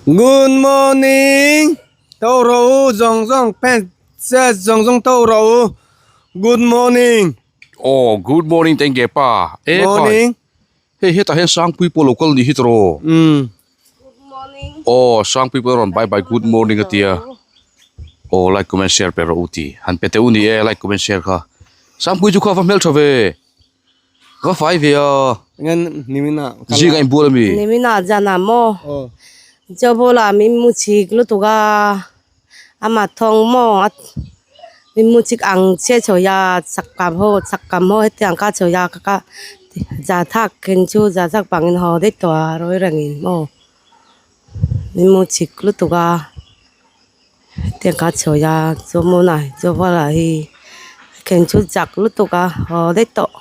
Good morning tho rawh u zawng zawng pant set zawng zawng tho rawh u good morning. Aw good morning teng ge pa e khai Morning. hei hetah hian Sangpui pawh lo kal ni hi tawh Umm. Aw Sangpui pawh a rawn bye bye good morning a tia aw like comment share pe rawh u ti han pe teh u ni e like comment share kha Sangpui chu kha va hmeltha ve. Ka fai ve a. Ngan nimina kala. Zing a inbual ami. Nimina zan ah maw. Aw. Chawbawla min mu chhik lutuk a, ama thawng maw a min mu chhik ang che chho ya chak kam ho chak kam ho hetiang ka chho ya ka ka za thak khin chu za thak pangin haw daih tawh a rawi rengin maw min mu chhik lutuk a. Hetiang ka chho ya chawmawna chawbawla hi khen chu chak lutuk a haw daih tawh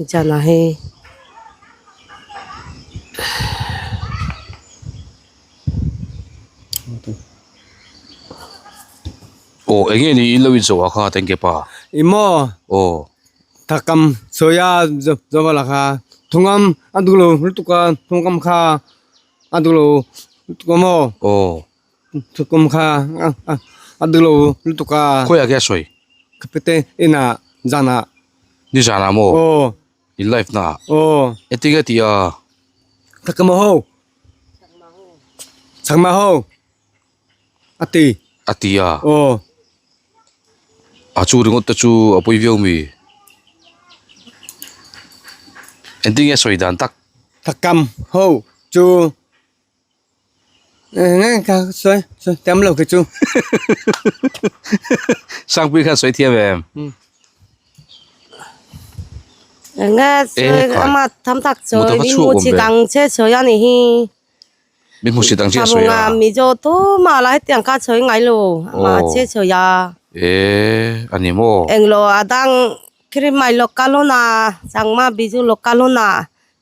chana hi. Aw eng nge ni in lo inzawh a kha tengke pa? I maw? Aw. Thakam chhoya chawbawla kha thungam a duh lo lutuk a thungam kha a duh lo lutuk a maw? Aw. Thukum kha a duh lo lutuk a. Khawiah nge a sawi? Ka pete inah zanah. Ni zanah maw? Aw. In life naah? Aw. Engtin nge tih a? Thakma ho. Chakma ho. A ti. A ti a? Aw. A chu ringawt te chu a pawi viau mi? Engtin nge sawi dan tak? Thakam ho chu. Sangpui khan sawi thiam em? Min hmusit ang chiah sawi a. E a ni maw?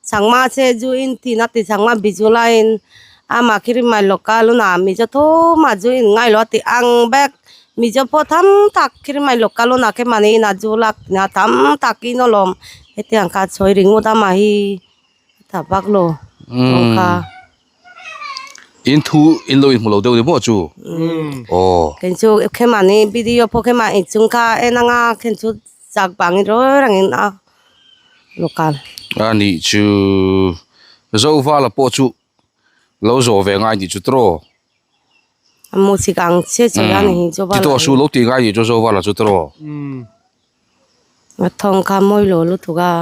Changma che zu in tin a ti changma biju laiin ama khirimai local hunah mizo thuma zu in ngailo a ti ang bek mizo pawh tam tak khirimai local hunah khe mahni inah zu lak tina tam tak in alawm hetiang kha sawi ringawt a mah hi a tha vak lo tawng kha. In thu in lo inhmu lo deuh ni maw chu? Aw. Khen chu khe mahni video pawh khe mah inchung kha en anga khen chu chak vangin rawi rangin a. Local. A nih chu Zovala pawh chu lo zawh ve ngai nih chu tawh. A mu chik ang che che a ni hi Zovala. Titawh su lo tih ngai nih chu Zovala chu tawh. A thawng kha mawi lo lutuk a.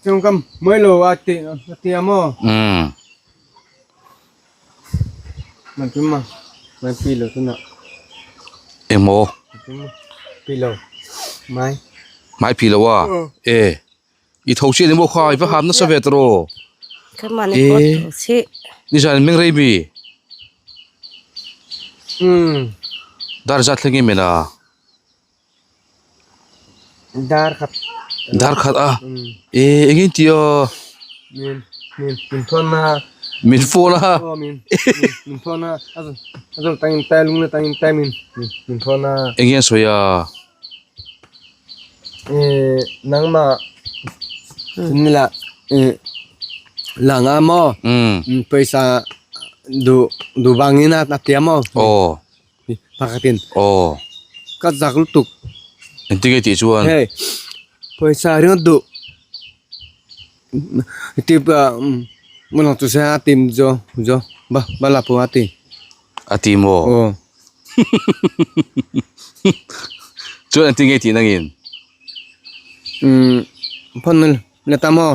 Thawng kha mawi lo a ti a ti a maw? Man tum ma mai pi lo tunah. Engmaw? Pi lo mai. Mai pi lo a? E i tho chiah ni maw kha i va ham nasa ve tawh. Kha mani pawh tho chi. Nizan meng rei mi? Umm. Dar zat thleng em ela? Dar khat. Dar khat a? E engin tih a? Min min min phone a. Min phone a? Aw min min phone a. A zawr tangin tai lung na tangin tai min min phone a. Engin a sawi a? E nangmah nila e lang a maw? Pawisa duh duh vangin a tia maw? Aw. Pakhatin aw ka zak lutuk engtin nge tih chuan hei pawisa ringawt duh ti hmun ang chu se a tim zo zo ba ba la pawh a ti a ti maw aw chuan engtin nge tih nangin umm phone let a maw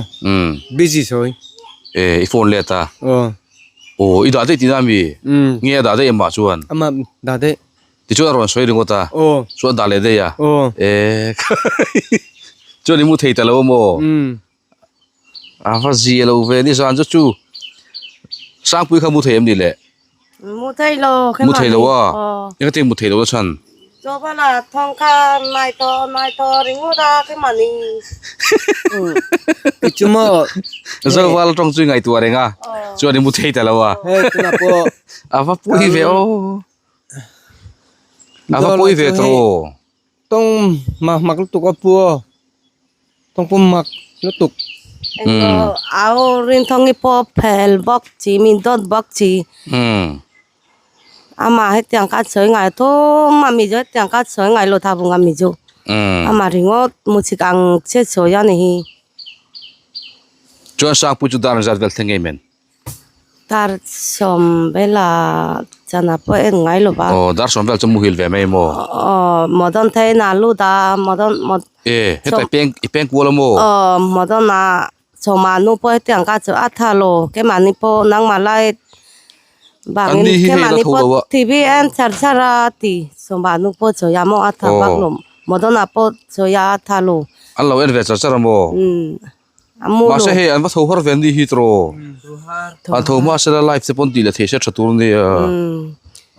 busy sawi e i phone let a aw aw i dah daih tihna ami nge a dah daih amah chuan amah dah daih tichuan a rawn sawi ringawt a aw chuan a dah leh daih a aw e chuan i mu thei ta lo amaw a va zia lo ve nizan chu chu Sangpui kha mu thei em ni le Mu thei lo mu thei lo a engati mu thei lo a chhan Chawbala thawng kha mai tawh mai tawh ringawt a khi mani Chu maw Zoval tawng chu i ngaihtuah reng a chuan i mu thei ta lo a hei tunah pawh a va pawi ve aw a va pawi ve tawh aw tawng mak mak lutuk a pu aw tawng pawh mak lutuk. Englo au rinthawng i pawh phel bawk chi min dawt bawk chi. Amah hetiang kha a sawi ngai thum a mi chu hetiang kha a sawi ngai lo thapung a mi chu. Amah ringawt muchik ang chiah sawi a ni hi. Chuan Sangpui chu dar zat vel thleng ngei men. Dar sawm vela chana pawh en ngai lo va. Aw dar sawm vel chu muhil ve mai maw? Aw modon thei na lut a modon mod. E heta i peng i peng kual a maw? Aw modon a chawma nu pawh hetiang kha chu a tha lo keimahni pawh nangmah lai bangin keimahni pawh TV en char char a ti chawma nu pawh chawi a maw a tha vak lo modon ah pawh chawi a a tha lo. An lo en ve char char a maw? Umm. A mu lo. Mahse hei an va tho har ve ni hi tawh. An tho hma sela live te pawn tih leh theih se tha tur ania.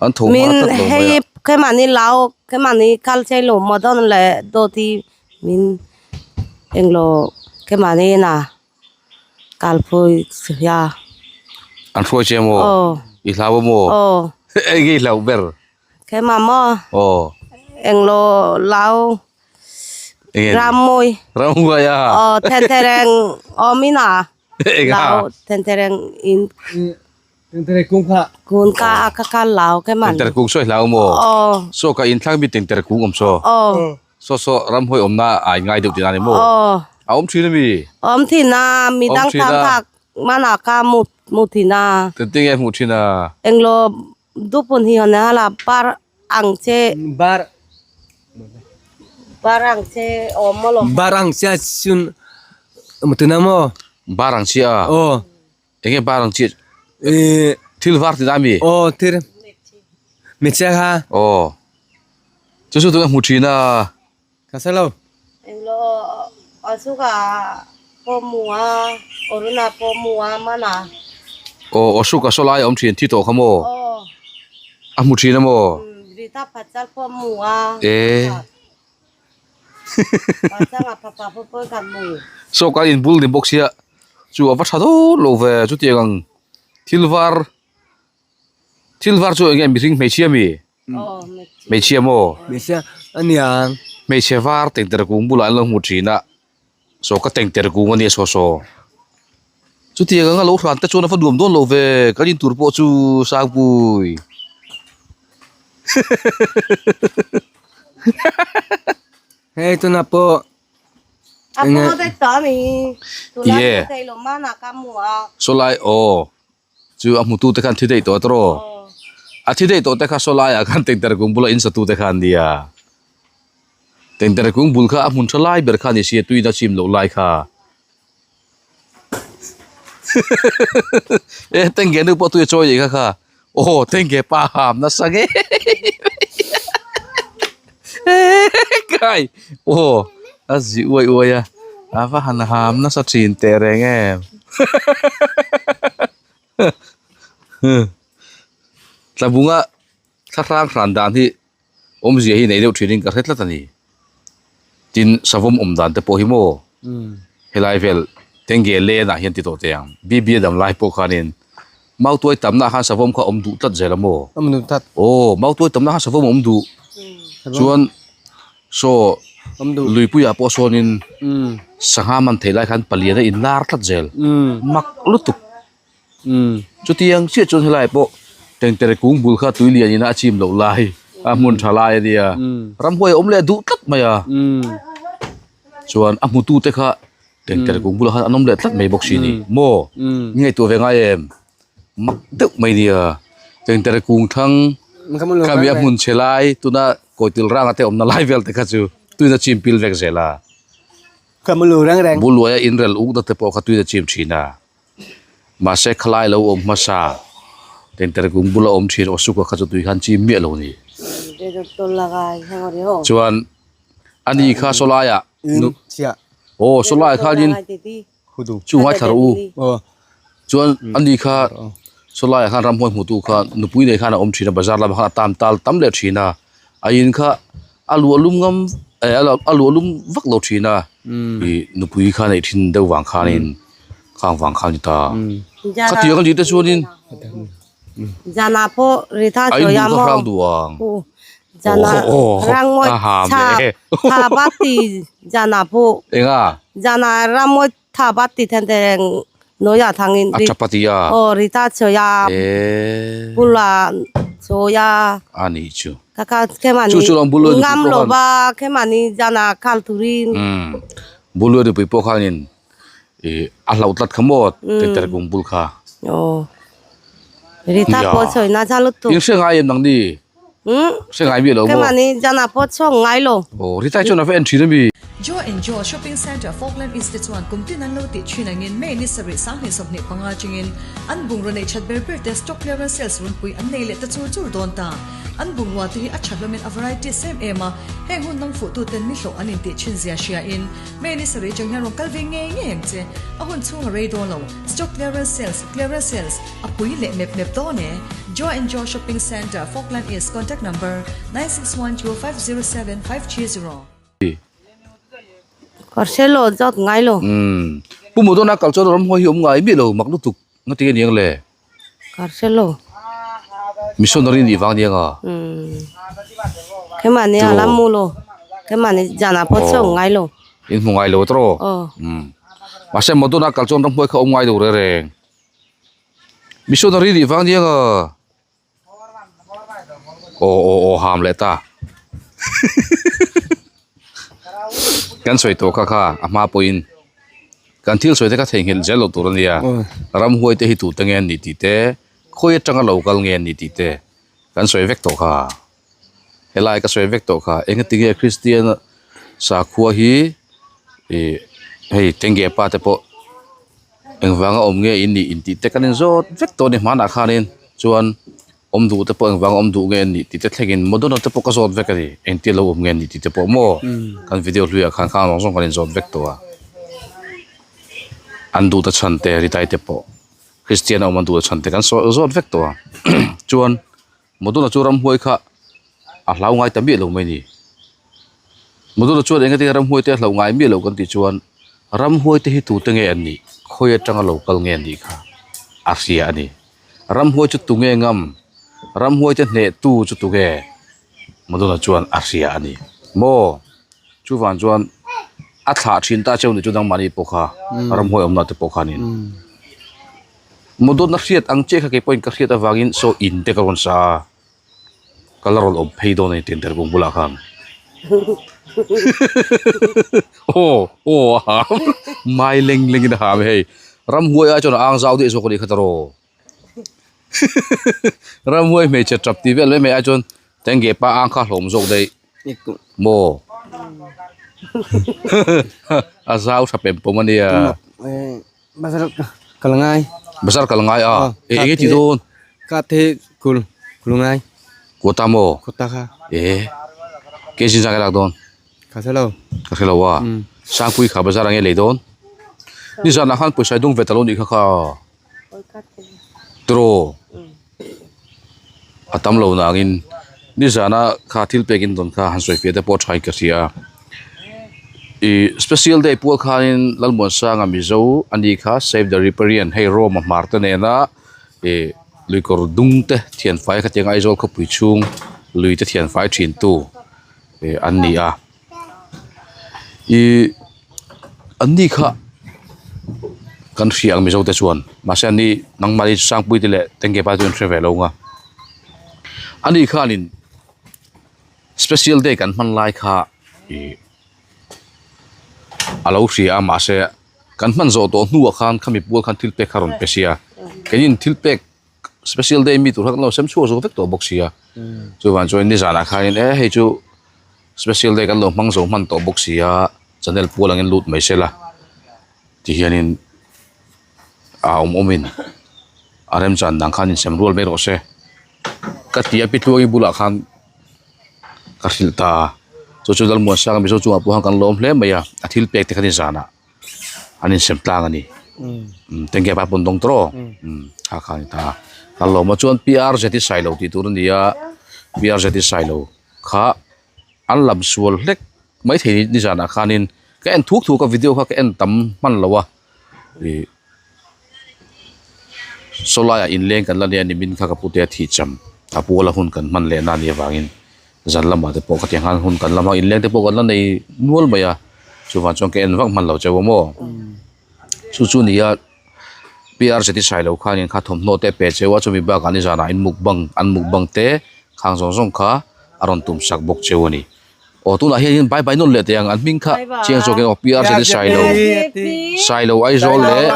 An tho hma tlat lo mai a. Hei keimahni lau keimahni kal chei lo maw dawn le dawt hi min englo keimahni ina kalpui hria. An hruai che maw? Aw. I hlau a maw? Aw. Enge i hlauh ber? Keimah maw? Aw. Englo lau Rammawi. Rammawi a. Aw thentereng awm in a. Eng a. Lau thentereng in. Tengtere kung kha. Kun ka a ka ka lau ke man. Tengtere kung sawi hlau maw? Aw. Saw ka in thlang mi tengtere kung awm saw. Aw. Saw saw ramhawi awmna a in ngai deuh tihna ni maw? Aw. A awm thin ami? Awm thin a, mi dang tam tak mana ka mu mu thin a. Tengte nge hmuh thin a? Englo dupun hi hone hala par ang che. Bar. Bar ang che awm maw lo. Bar ang che chun mutuna maw? Bar ang che a. Aw. Enge bar ang che? Eh. Thil var tina mi? Aw thil. Mitche kha. Aw. Chu chu tunge hmu thin a. Ka sa lo. Englo Asuka pawh mu a, Aruna pawh mu a mana. Aw Asuka saw lai a awm thin thi tawh kha maw? Aw. A hmu thin a maw? Rita Pachal pawh mu a. E. Pachanga papa pawh pawh kan mu. Saw kan in bul ni bawk sia chu a va tha dawt lo ve chutiang ang thil var Thil var chu enge mihring hmeichhia mi? Hmeichhia maw? Hmeichhia a nia. Hmeichhe var tengter kung bulah an lo hmu thin a, saw ka tengter kung a nia saw saw. Chutiang anga lo hran te chuan a va nuam dawn lo ve, kan in tur pawh chu Sangpui. Hei tunah pawh A pawh daih tawh a ni, tunah Ye. thei lo manah ka hmu a. Saw lai aw. Chu a hmutu te khan thi daih tawh tawh a thi daih tawh te kha saw laiah khan tengter kung bula in satu te kha an nia tengter kung bul kha a hmun tha lai ber kha a ni sia tuina chim loh lai kha e tengge nu pawh tui a chawi anih kha kha aw tengge pa ham nasa nge kai aw a zi uai uai a a va han ham nasa thin teh reng em. Tlabunga thla hrang hran dan hi awmzia hi nei deuh thinin ka hre tlat a ni. Tin, savawm awm dan te pawh hi maw helai vel Tengge lane ah hian ti tawh teh ang. Bibi a dam lai pawh khanin mautuai tamna ah khan savawm kha a awm duh tlat zel a maw? Awm duh tlat. Aw, mautuai tamna khan savawm a awm duh. Chuan saw luipuiah pawh sawnin sangha man theih lai khan palian a inlar tlat zel. Mak lutuk. Chutiang chiah chuan helai pawh tengtere kung bul kha tui lian ina a chim loh lai a hmun tha lai a nia ramhuai a awm leh duh tlat mai a chuan a hmutu te kha tengtere kung bulah khan an awm leh tlat mai bawk si ni maw ni ngaihtuah ve ngai em mak deuh mai nia tengtere kung thlang khami a hmun chhe lai tuna kawitil ranga te awmna lai vel te kha chu tuina chim pil vek zel a buluaia inrel uk na te pawh kha tuina chim thin a. Mahse khalai lo awm hmasa tengtere kung bula awm thin Osuka kha chu tui khan chim miah lo ni. Chuan ani kha sawlaiah nu aw sawlaiah khanin chu ngaithla rawh u. Chuan ani kha sawlaiah khan ramhuai hmutu kha nupui nei khan a awm thin a bazar lamah khan a tam tal tam leh thin a a in kha a luah lum ngam eh a luah lum vak lo thin a ih nupui kha neih thin deuh vang khanin. Khang vang khan ni ta. Khatiang a nih te chuanin. Jana pawh ritha A chawi in a duh kha maw? hrang duh ang. Jana rangmawi A ham tha e. tha va ti jana pawh. Enga? Jana rangmawi tha bat ti then te noya thangin A tap a ti a. Aw Rita chawia E. Bula chawia. A nih chu. Ka ka khemani Chu chu lam bul luai ngam nupui lo pawh khan. ba khemani jana khal turin. Umm bul luai nupui pawh khanin ih a hlauh tlat kha maw tenter kung bul kha. Aw Rita Nia. pawh chawina cha lutuk. In hre ngai em nang ni? Umm Hre ngai miah lo maw? khemani jana pawh chawng ngai lo. Aw Rita chuan a va en thin ami? Joe and Joe Shopping Centre Falkland East te chuan kum tin an lo tih thin angin May ni sarih 2025 chingin an bungraw neih that ber ber te stock clearance sales runpui an nei leh ta chur chur dawn ta. An bungrua te hi a tha hlawmin a variety sem em a, heng hun dang fuhtuten mi hlawh an intih thin zia hria in May ni sarih atang hian rawn kal ve ngei ngei ang che. A hun chhung a rei dawn lo. Stock clearance sales, clearance sales, a pui leh mep mep dawn e. Joe and Joe Shopping Centre, Falkland East, Contact number, 9612507530. Ka hre lo zawt ngai lo. Umm. Pu Mudona kal chuan ramhuai hi awm ngai miah lo mak lutuk nga ti a niang le. Ka hre lo. Missionary nih vang aniang a. Umm. Keimahni a la mu lo. Keimahni zan ah pawh chauh ngai lo. In hmu ngai lo tawh. Aw. Umm. Mahse Madonna kal chuan ramhuai kha awm ngai lo reng reng. Missionary nih vang aniang a. Aw aw aw ham leh ta. Kan sawi tawh kha kha a hma pawhin kan thil sawi te kha theihnghilh zel loh tur a nia. Ramhuai te hi tute nge an nih tih te, khawi atanga lo kal nge an nih tih te kan sawi vek tawh kha. Helai ka sawi vek tawh kha engatinge Kristian sakhua hi ih hei tengge pa te pawh Engvanga awm nge in nih intih te kan inzawt vek tawh a ni hmanah khanin chuan awm duh te pawh engvanga awm duh nge an nih tih te thlengin Madonna te pawh ka zawt vek a ni engtia lo awm nge an nih tih te pawh maw kan video hluiah khan khang zawng zawng kan inzawt vek tawh a an duh ta chhan te Ritai te pawh Kristian a awm an duh ta chhan te kan sawi zawt vek tawh a chuan Madonna chu ramhuai kha a hlau ngai ta miah lo mai ni. Madonna chuan engatinge ramhuai te a hlauh ngai miah loh kan tih chuan ramhuai te hi tute nge an nih? Khawi atanga lo kal nge an nih kha a hria a ni. Ramhuai chu tunge ngam? Ramhuai te hnehtu chu tunge? Madonna chuan a hria a ni. Maw? Chuvang chuan a thlah thin ta cheu ni chu nangmahni pawh kha ramhuai awmna te pawh khanin. Mawdawtna hriat ang chiah kha keipawhin ka hriat avangin saw in te ka rawn sa a, ka la rawn awm phei dawn a ni tih Derkung bulah khan. Aw aw a ham mai leng lengin a ham hei ramhuai ai chuan a ang zau daih zawk a nih kha tawh ramhuai hmeichhe tap tih vel mai mai ai chuan tengge pa ang kha hlawm zawk daih maw a zau tha pem pawm a nia. Bazar kal ngai. Bazar kal ngai a. E enge ti dawn? Ka the kul kul ngai. Kota maw? Kota kha. E ke zin zang lak dawn? Ka hre lo. Ka hre lo a. Sangpui kha bazar ange lei dawn. Ni zan ah khan pawisa dung ve ta lo nih kha kha. Tiraw. A tam lo nangin nizana kha thil pek in dawn kha han sawi fiah te pawh thain ka hria ih special day pual khanin Lalmuansanga Mizo a ni kha save the riparian hei Rome a hmar te nena ih lui kawr dung te thianfai khatiang Aizawl khawpui chhung lui te thianfai thin tu ih an ni a ih an ni kha kan hria ang mizo te chuan mahse an ni nangmahni sangpui te leh tengge pa te chuan hre ve lo ang a ani khanin special day kan hman lai kha ih a lo hria a mahse kan hman zawh tawh hnuah khan khami pual khan thil pek kha rawn pe sia keinin thil pek. Special day mi tur kha kan lo sem chhuak zawk vek tawh bawk sia chuvang chuan nizanah khanin e hei chu special day kan lo hmang zo hman tawh bawk sia channel pual angin lut mai sela ti hianin a awm awmin a remchan dang khan insem rual mai rawh se ka ti a pi tluangi bulah khan ka hrilh ta a chu chu Lalmuansanga Mizo chungah pawh khan kan lawm hle mai a a thil pek te kha nizanah. an insem tlang a ni tengge pa pawn dawng tawh kha kha a ni ta a lawm a chuan P R Z i sailo tih tur a ni a P R Z i sailo kha an lam sual hlek maithei ni nizanah khanin ka en thuk thuk a video kha ka en tam hman lo a ih saw laiah inleng kan la nia nimin kha ka pute a thih cham a puala hun kan hman leh na a nih avangin. Zan lamah te pawh khatiang khan hun kan lam a inleng te pawh kan la nei nual mai a chuvang chuan ka en vak hman lo cheu a maw. Chu chu nia PR zeti sai lo khanin kha thawmhnaw te a pe cheu a chumi bakah nizanah in mukbang an mukbang te khang zawng zawng kha a rawn tum sak bawk cheu a ni. Aw tunah hianin bye bye nawn leh teh ang an hming kha chiang zawkin aw PR zeti sai lo sai lo Aizawl leh aw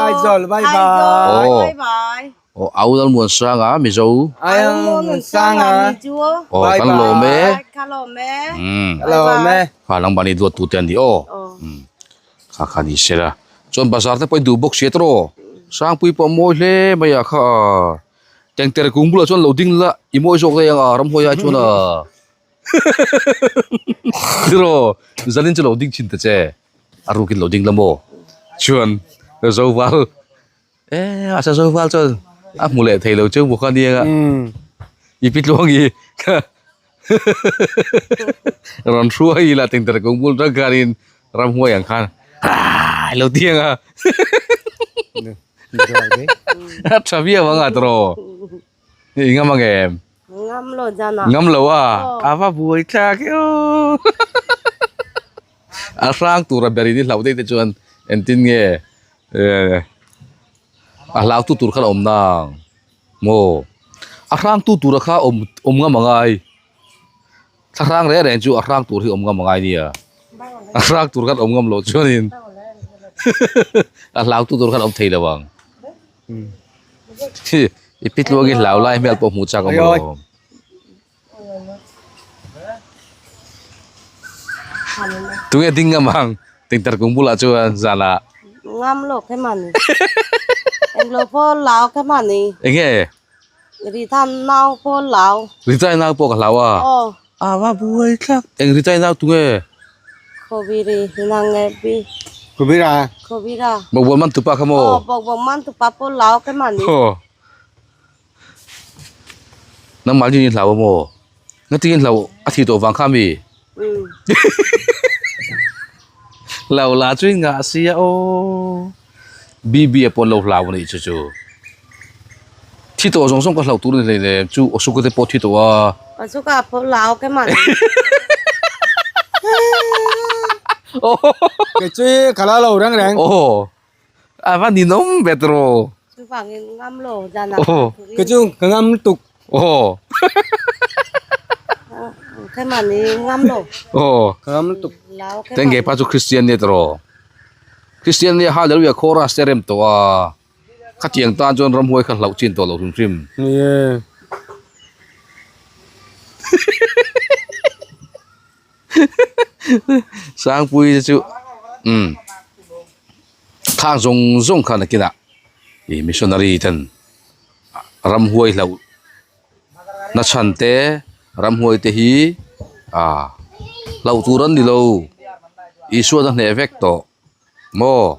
aw au Lalmuansanga Mizo aw kan lawm e umm kha langmahni duat tute an ni aw umm. Kha kha ni se la. Chuan bazar te pawh i duh bawk si a tawh. Sangpui pawh a mawi hle mai a kha a. Tengtere kung bulah chuan lo ding la i mawi zawk daih ang a ramhuai ai chuan a. Tiraw zanin chu lo ding thin ta che. A rukin lo ding la maw. Chuan Zoval e a sa Zoval chuan a hmu leh thei lo cheu bawk a nia nga. I pi tluang i Rawn hruai ila tengtere kung bul tang khanin ramhuai ang khan aa lo ti ang a a tha viau ang a tawh i ngam ang em Ngam lo jana ngam lo a a va buai thlak e aw a hrang tura ber in i hlauh daih te chuan engtin nge a hlau tu tur khan a awm nang. Maw? A hrang tu tura kha awm awm ngam a ngai. Thla hrang reng reng chu a hrang tur hi awm ngam a ngai nia. A hrang tur khan awm ngam loh chuanin a hlau tu tur khan awm thei lo ang. I pi tluang i hlau lai hmel pawh hmuh chak awm lo. Tunge ding ngam ang tengtar kung bulah chuan zanah. Ngam lo khe mani. Eng lo pawh lau khe mani. Enge? Rithan nau pawh lau. Ritai nau pawh ka hlau a. Aw. A va buai thlak. Eng ritai nau tunge? Khawbiri hinang nge bi. Khawbira. Khawbira. Bawkbawn man tupa kha maw? Aw bawkbawn man tupa pawh lau khe mani. Aw. Nangmah hi i hlau a maw? Ngatinge i hlau a thih tawh vang kha mi? Hlau la chu i ngah sia aw. BB a pawh an lo hlau a nih chu chu. Thi tawh zawng zawng ka hlauh tur a ni hleinem chu Asuka te pawh thi tawh a. Asuka pawh hlau ke man. Kei chu i ka la lo reng reng. Aw. A va ninawm ve tawh. Chuvangin ngam lo zan ah. Kei chu ka ngam lutuk. Aw. Keimahni ngam lo. Aw. Ka ngam lutuk. Tengge pa chu Christian nia tawh. Christian nia hallelujah chorus te rem tawh a. Khatiang tan chuan ramhuai kha hlauh chin tawh lo hrim hrim. Ni e. Sangpui te chu umm khang zawng zawng khan a kinah ih missionary ten ramhuai hlauh na chhan te ramhuai te hi ah hlauh tur an ni lo Isua a hneh vek tawh maw.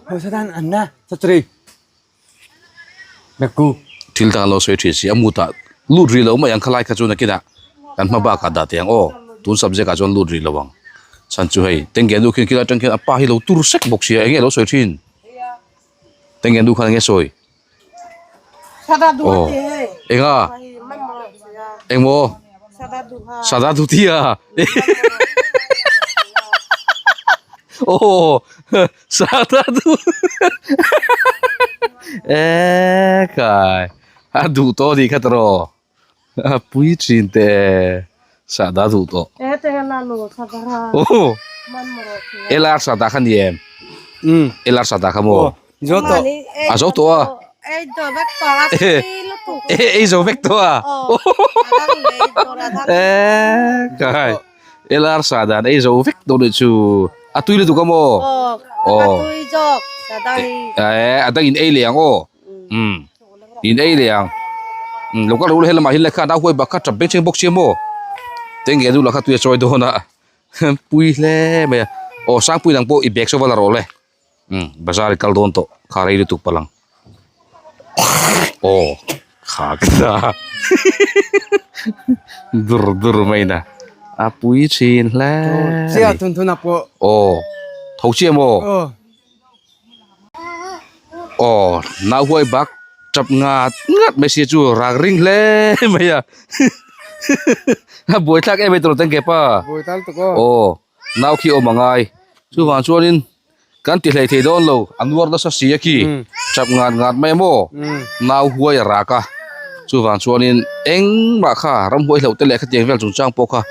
Thil dang an lo sawi thin si a mutah lut rih lo mai ang khalai kha chu nakinah kan hma bakah dah teh ang aw tun subject ah chuan lut rih lo ang chhan chu hei tengge nu khian khilai atang khian a pa hi lo tur sek bawk sia enge lo sawi thin tengge nu khan enge sawi aw enga engmaw sada dutia aw. Sada du e kai a duh tawh anih kha tawh a pui thin te sada duh tawh LR sada kha ni em LR sada kha maw a zo tawh a ei zo vek tawh a e kai. LR sa dan ei zo vek dawn anih chu a tui lutuk a maw aw a tui zawk sa dang hi eh a dang in ei leh ang aw umm in ei leh ang umm lo kal rawh u helamah hian lekha nau huai bak kha tap beng cheng bawk sia maw tengge nu lah kha tui a chawi dawn a pui hle mai a aw sangpui dang pawh i bag saw va la rawh le. Umm bazar i kal dawn tawh kha rei lutuk palh ang aw kha ka ta dur dur mai na a pui thin hle chiah thun thun a pawh aw tho chiah maw aw nau huai bak tap ngat ngat mai sia chu rak ring hle mai a a buaithlak em em tawh tengke pa buaithlak lutuk aw aw nau khi awm a ngai chuvang chuanin. Kan ti hlei thei dawn lo, a nuar nasa si a khi, chap ngat ngat mai a maw? Nau huai a rak a, chuvang chuanin engmah kha ramhuai hlauh te leh khatiang vel chungchang pawh kha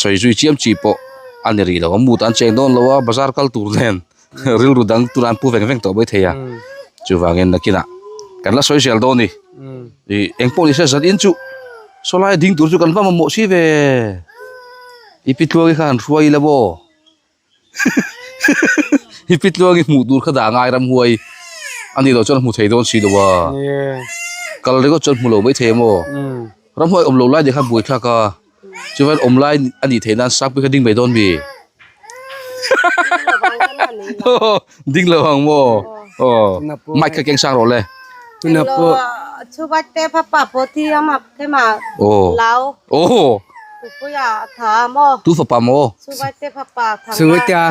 sawi zui chiam chi pawh a ni rih lo, a mood an cheng dawn lo a, bazar kal tur nen rilru dang tunah an pu veng veng tawh mai thei a, chuvangin nakinah kan la sawi zel dawn a ni, ih engpawh ni se zan in chu sawlai ding tur chu kan va mamawh si ve, i pi tluangi kha han hruai ila maw? Hi pi tluangi hmuh tur kha dah ngai ramhuai a nih loh chuan a hmu thei dawn si lo a kal ringawt chuan hmu lo mai thei a maw ramhuai awm lo lai nih khan buai thlak a chuan awm lai a nih theih nan sangpui kha ding mai dawn mi ding lo ang maw aw mic kha keng sang rawh le aw aw tu fapa maw Suwita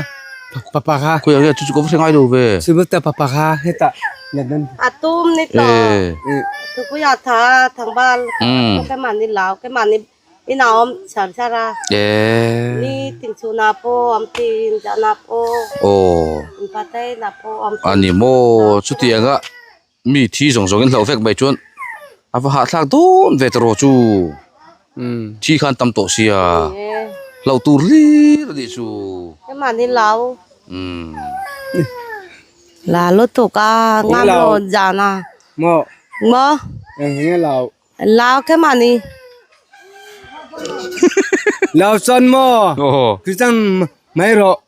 papa kha khawi ah nge chu chu ka va hre ngai lo ve Suwita papa kha heta atum ni to thupuia tha thangval ke mani lau ke mani ina awm char char a ni tin chu na pawh awm tin ja na pawh aw in patai na pawh awm ani maw chutianga Mi thi zawng zawngin hlauh vek mai chuan a va hahthlak dawn ve ta rawh chu. Thi khan tam tawh sia. Hlauh tur hlir a nih chu. Mahni lau. La lutuk a ngam lo zan a. Maw. Maw. Eng nge lau. Lau khe mahni. Lau chuan maw. Christian mai rawh.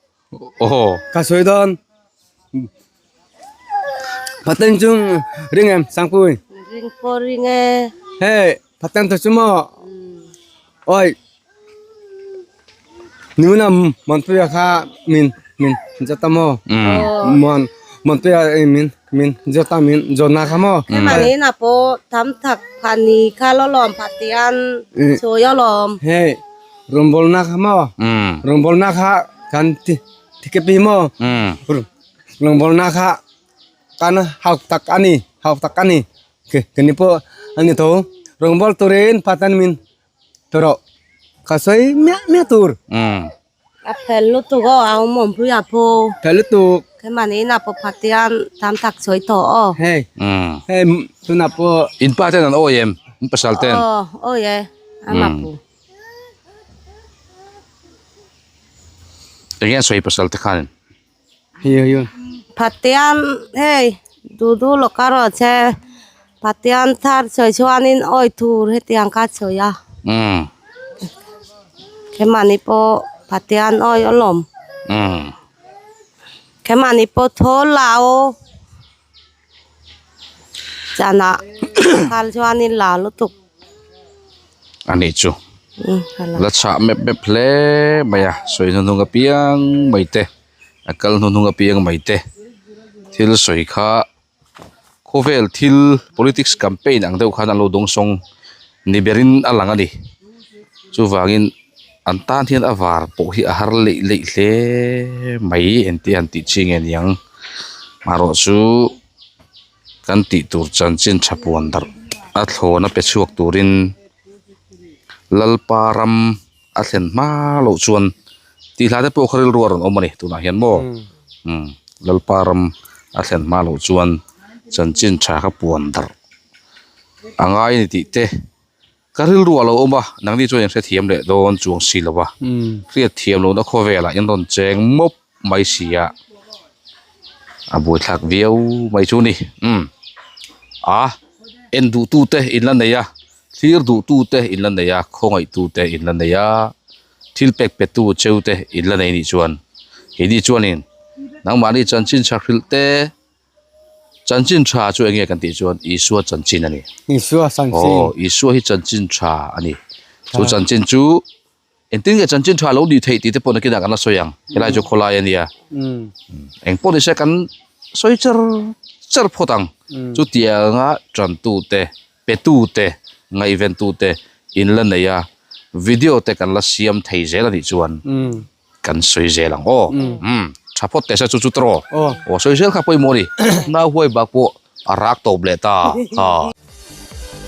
Aw. Ka sawi dawn. Patan chu ring em Sangpui? Ring pawh ring e. Hei patan te chu maw oi nuna Monpuia kha min min zata maw? Mon Monpuia min min zata min zawna kha maw? Hemani na pawh tam tak phani kha lo lawm Pathian sawi alawm. Hei rawngbawlna kha maw? Rawngbawlna kha kan ti thikepi maw? Rawngbawlna kha kan hauh tak a ni hauh tak a ni keni pawh a ni tho rawngbâwl turin Pathian min pe rawh ka sawi miah miah tur. A fel lutuk aw a awm awm pui a phu. Fel lutuk. Keimahni inah pawh Pathian tam tak sawi tawh aw. Hei hei tunah pawh. In pa ten an awi em in pasal ten. Aw awi e ama pu. Enge an sawi pasal te khan. Pathian hei duh duh lo ka rawh che Pathian thar sawi chuanin awi tur hetiang kha sawi a keimahni pawh Pathian awi alawm keimahni pawh thaw la aw Chana khal chuanin la lutuk. A nih chu. La chhah mep mep hle mai a, sawi hnuhnung apiang mai te, a kal hnuhnung apiang mai te thil sawi kha khawvel thil politics campaign ang deuh khan an lo dawngsawng ni berin a lang a ni. Chuvangin an tan hian a var pawh hi a har leih leih hle mai engti han tih chi nge niang marawh chu kan tih tur chanchin tha puan darh a thlawn a pe chhuak turin Lalpa ram a thlen hma loh chuan tih hla te pawh kha rilru a rawn awm a ni tunah hian maw umm Lalpa ram a thlen hma loh chuan chanchin tha kha puan darh a ngai a ni tih te. Ka rilru a lo awm a, nangni chuan in hrethiam leh dawn chuang si lo a, hriatthiam lohna khawvelah in rawn cheng mawp mai si a, a buaithlak viau mai chu ni. Umm a, en duhtute in la nei a, thlir duhtute in la nei a, khawngaihtute in la nei a, thil pek petu cheute in la nei nih chuan keini chuanin nangmahni chanchin chhak hrilh te, Chanchin tha chu enge kan tih chuan Isua chanchin a ni. Isua chanchin. Aw, Isua hi chanchin tha a ni. Chu chanchin chu engtin nge chanchin tha lo nih theih tih te pawh nakinah kan la sawi ang. Helai chu khawlai a nia. Eng pawh nise kan sawi char char phawt ang. Chutianga tantute, petute, ngaihventute in la nei a, video te kan la siam thei zel a nih chuan. Kan sawi zel ang aw. Umm tha phawt teh se chu chu tawh aw sawi zel kha pawimawh a ni. Nau huai bak pawh a rak tawp leh ta ha.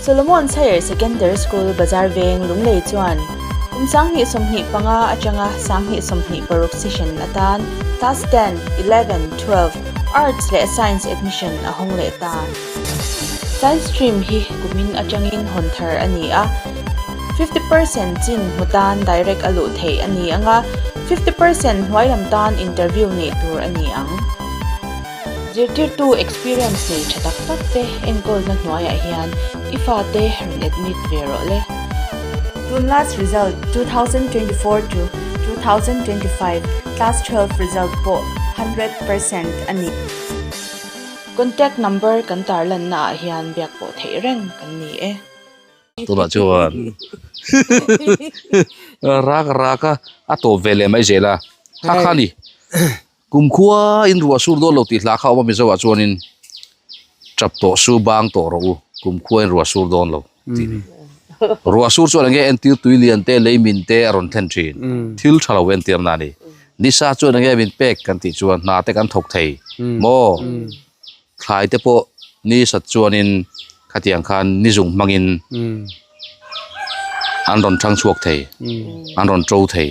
Solomon Higher Secondary School Bazar Veng Lunglei chuan kum 2025 atanga 2026 session atan. Class 10, 11, 12, Arts leh Science admission a hawng leh ta. Science stream hi kumin atangin hawn thar a ni a, 50% chin hmu tan direct a luh theih a ni ang a, 50% hnuai lam tan interview neih tur a ni ang. Zirtirtu experience nei tha tak tak te enkawlna hnuaiah hian i fate rawn admit ve rawh le. Tun last result 2024 to 2025 class 12 result pawh 100% a ni. Contact number kan tarlanna ah hian biak pawh theih reng kan ni e. Tunah chuan rak rak a a tawp ve leh mai zel a kha kha ni. Kumkhua in ruah sur dawn lo tih hla kha a awm a Mizo ah chuanin tap tawh su bang tawh rawh u kumkhua in ruah sur dawn lo tih ni. Ruah sur chuan enge entir tui lian te lei min te a rawn thlen thin thil tha lo entir na a ni. Nisa chuan enge min pek kan tih chuan hna te kan thawk thei maw thlai te pawh ni sat chuanin khatiang khan ni zung hmangin an rawn thang chhuak thei an rawn to thei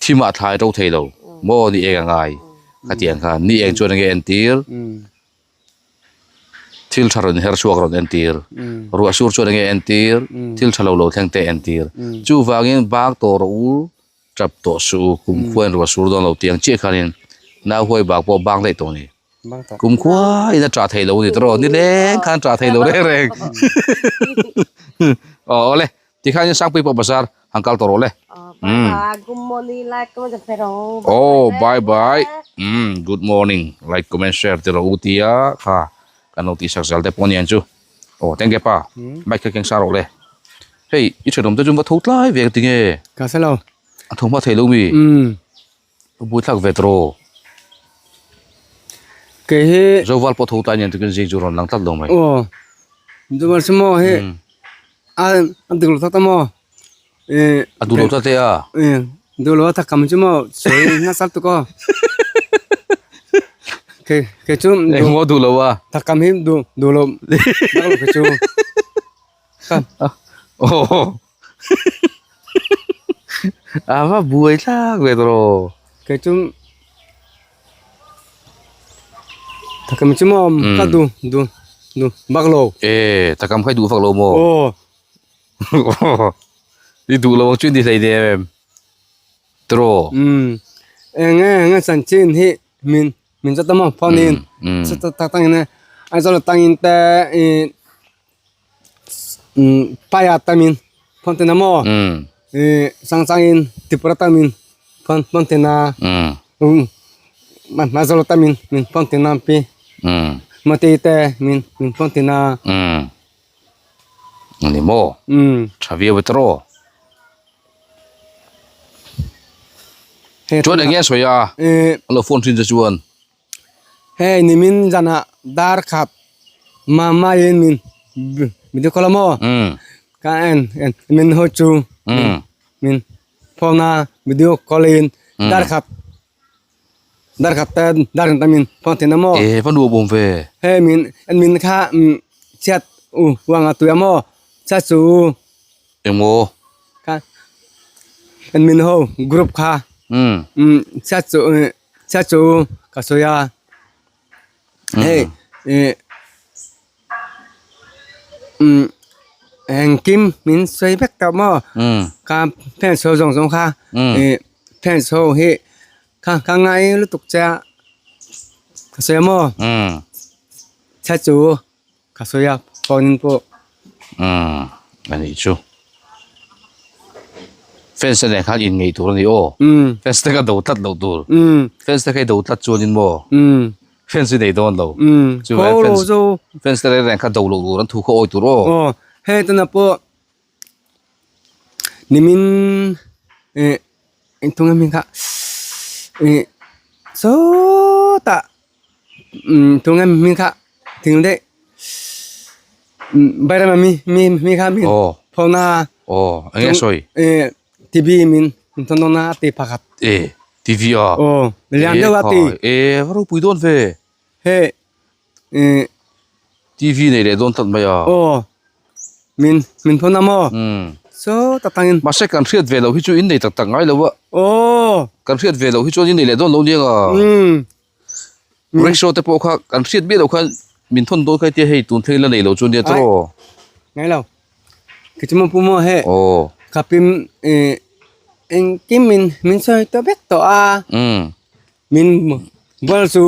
thimah thlai to thei lo maw ni eng a ngai khatiang khan ni eng chuan enge entir thil tha rawn her chhuak rawn entir ruah sur chuan enge entir thil tha lo lo thleng te entir chuvangin bak tawh rawh u. Tap tawh suh u, kumkhua in ruah sur dawn lo tih ang chiah khanin nau huai bak pawh bang daih tawh a ni. Kumkhua in a tah theih lo a ni tawh ni leng khan tah theih lo reng reng. Aw awle tikhan in Sangpui pawh bazar han kal tawh rawh le. Good morning like comment share rawh. Oh bye bye. Um good morning like comment share ti rawh u tia kha kan lo tihsak zal te pawh a ni ang chu. Aw teng ke pa bike kha keng sa rawh le. Hei i thenawm te chu va tho tlai ve tinge. Ka hre lo. A tho hma thei lo mi. Umm. Ka bui thlak ve tawh rawh. Kei hi. Zoval pawh tho tlai nen tukin zing chu rawn lang tlat lo mai. Aw Zoval chu maw hei a dik lo tak ta maw. A duh lo ta te a. Duh lo a ta kam chu maw sawi nasa lutuk aw. Kei kei chu Eng maw duh lo a. Ta kam hi duh duh lo bak lo kei chu. Ka. Aw. A va buai thlak ve tawh. Kei chu ta kam chu maw ka duh duh duh bak lo. E ta kam kha i duh vak lo maw? Aw. I duh lo ang chu i ni hlei nem em? Tiraw? Umm. Eng nge nge chanchin hi min min zawt a maw phone in chu tak tak in Aizawl atangin te ih umm Paia tamin phone tin a maw ih Sangchangin Tripura tamin phone phone tin a umm Aizawl tamin min phone tin a pi Mate te min min phone tin a. Ani maw? Umm. Tha viau e tawh. Chuan eng nge a sawi a? A lo phone thin che chuan. Hei nimin zanah dar khat mama in min video call a maw? Umm. Ka en en min haw chu min phone a video call in dar khat Dar khat te dar in tamin phone thin a maw. E va nuam awm ve. He min en min kha chhiat u huang a tui a maw chhiat chu u. Engmaw. Kha en min ho group kha chhiat chu chhiat chu u ka sawi a hei ih engkim min sawi vek tawh maw kha fans ho zawng zawng kha ih fans ho hi kha ka ngai lutuk che a ka sawi a maw chhe chu ka sawi a phone in pawh. A nih chu fans te nen khan in ngei tur a ni aw fans te kha do tlat loh tur fans te kha i do tlat chuan in maw. Fans hi nei dawn lo. Chuvai fans fans te reng reng kha do loh tur an thu khaw awi tur aw. Aw hei tuna pawh nimin eh engthung em kha eh sawtah thung em hming kha thing daih Bairama mi mi mi kha mi phone a. Aw eng nge sawi? Eh TV min min thawn dawn a a ti pakhat. E TV a? Aw lian deuh a ti. E va ropui dawn ve. Hei eh TV nei leh dawn tlat mai a. Aw min min thawn a maw? So tak tangin. Mahse kan hriat ve loh hi chu in nei tak tak ngai lo a. Aw. Kan hriat ve loh hi chuan in nei leh dawn lo nia nga. Umm. Rickshaw te pawh kha kan hriat miah loh khan min thawn dawn kha tia hei tun thleng la nei lo chu nia tawh. Ngai lo. Kichuma pu maw he. Aw. Khapim engkim min min sawi tawh vek tawh a. Umm. Min ball chu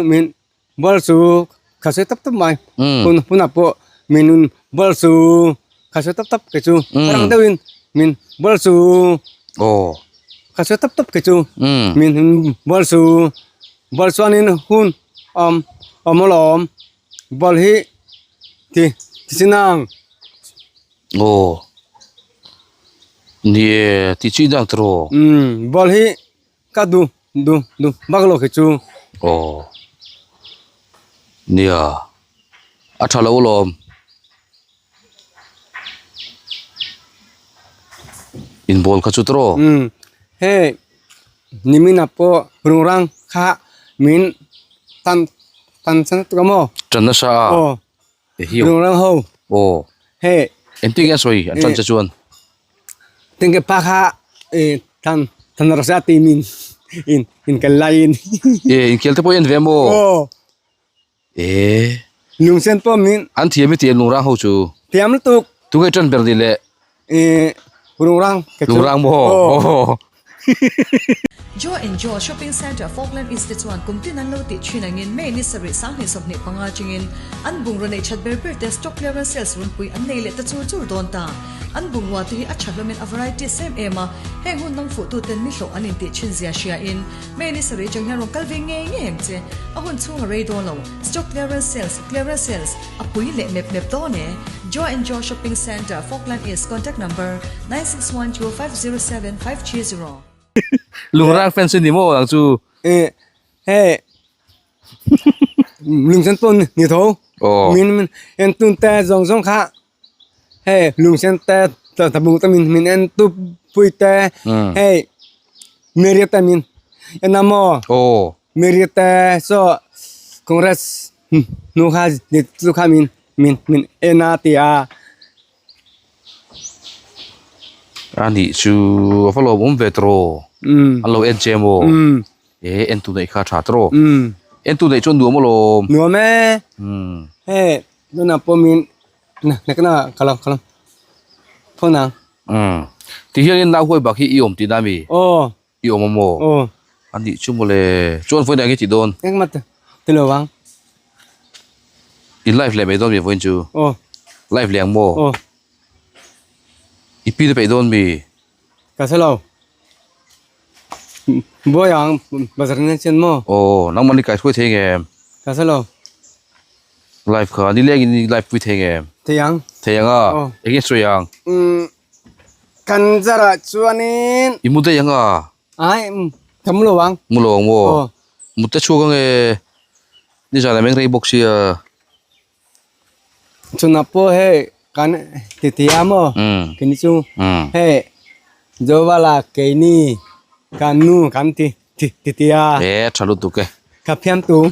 min ball chu kha sawi tawp tawp mai. Umm. Hunah pawh min ball chu kha sawi tawp tawp kei chu. Umm. Rang deuhin min ball chu. Aw. Kha sawi tawp tawp kei chu. Umm. Min ball chu ball chuanin hun awm awm alawm ball hi ti ti chi nang. Aw. Ni e ti chi nang tawh. Umm ball hi Ka du du du bak lo khi chu. Aw. Nia. A tha lo lawm. Inbawl kha chu tawh. Umm. Hei nimina pawh rungrang kha min tan tan san tuk a maw? Tan nasa a. Aw. Rungrang ho. Aw. Hei. Engtin nge a sawi an tan che chuan? Tingke pa kha tan tan rasa ti min in in kal lai in. E inkhel te pawh i en ve maw? Aw. E. Lungsen pawh min. An thiam i ti em lungrang ho chu? Thiam lutuk. Tunge tan ber ni le? E lungrang ke chu. Lungrang maw? Aw. Joe and Joe Shopping Centre Falkland East te chuan kum tin an lo tih thin angin May ni sarih 2025 atangin an bungraw neih that ber ber te stock clearance sales runpui an nei leh ta chur chur dawn ta. An bungrua te hi a tha hlawmin a varieties em em a, heng hun dang fuh tuten ni hlawh an intih thin zia hria in May ni sarih atang hian rawn kal ve ngei ngei ang che. A hun chhung a rei dawn lo. Stock clearance sales, clearance sales, A pui leh mep mep dawn e. Joe and Joe Shopping Centre, Falkland East, Contact number, 9612 507 530. Lungrang fans i ni maw ang chu? E he lungsen pawh ni tho. Aw. Min min en tun te zawng zawng kha hei lungsen te tabung te min min en tu pui te hei Mary te min en a maw? Aw. Mary te saw Congress Nu kha chu kha min min min en a ti a. A nih chu a va lawmawm ve tawh. An lo en che maw? E en tu neih kha a tha tawh. En tu neih chuan nuam alawm. Nuam e. Hei tunah pawh min na ka lo ka lo phone ang. Ti hianin nau huai bak hi i awm tihna mi? Aw. I awm a maw? Aw. A nih chu mawle. Chuan vawiin eng i tih dawn? Engmah ti lo ang. I live leh mai dawn mi vawiin chu? Aw. Live leh ang maw? Aw. I pi na peih dawn mi? Ka hre lo. Buai ang bazar in an sian maw? Aw, nangmah ni kaihruai thei nge? Ka hre lo. Live kha nileng in i live pui thei nge? Thei ang. Thei ang a? Aw. Eng nge sawi ang? Umm. Kan zarah chuanin. I mu daih ang a? Ai, ka mu lo ang. Mu lo ang maw? Aw. Mut te chhuak ang e. Nizan a meng rei bawk sia. Chunah pawh hei kan titi a maw? Keini chu hei Jovala keini kan nu kan ti titi a. E tha lutuk e. Ka phiam tu.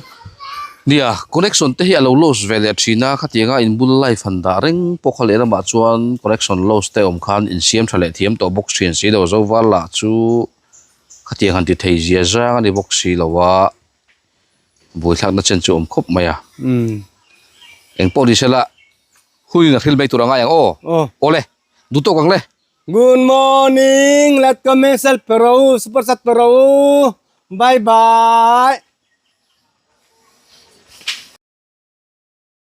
Nia, connection te hi a lo loss ve leh thin a, khatianga in bul live han dah reng pawh kha lehlamah chuan connection loss te awm khan insiam tha leh thiam tawh bawk thin si lo, Zoval lah chu khatiang han ti thei zia zang a ni bawk si lo a, buaithlakna chen chu awm khawp mai a. Engpawh ni sela, hunin a hril mai tur a ngai ang aw. Awle, duh tawk ang le. Good morning, let comment sel pero, super chat pero, bye bye.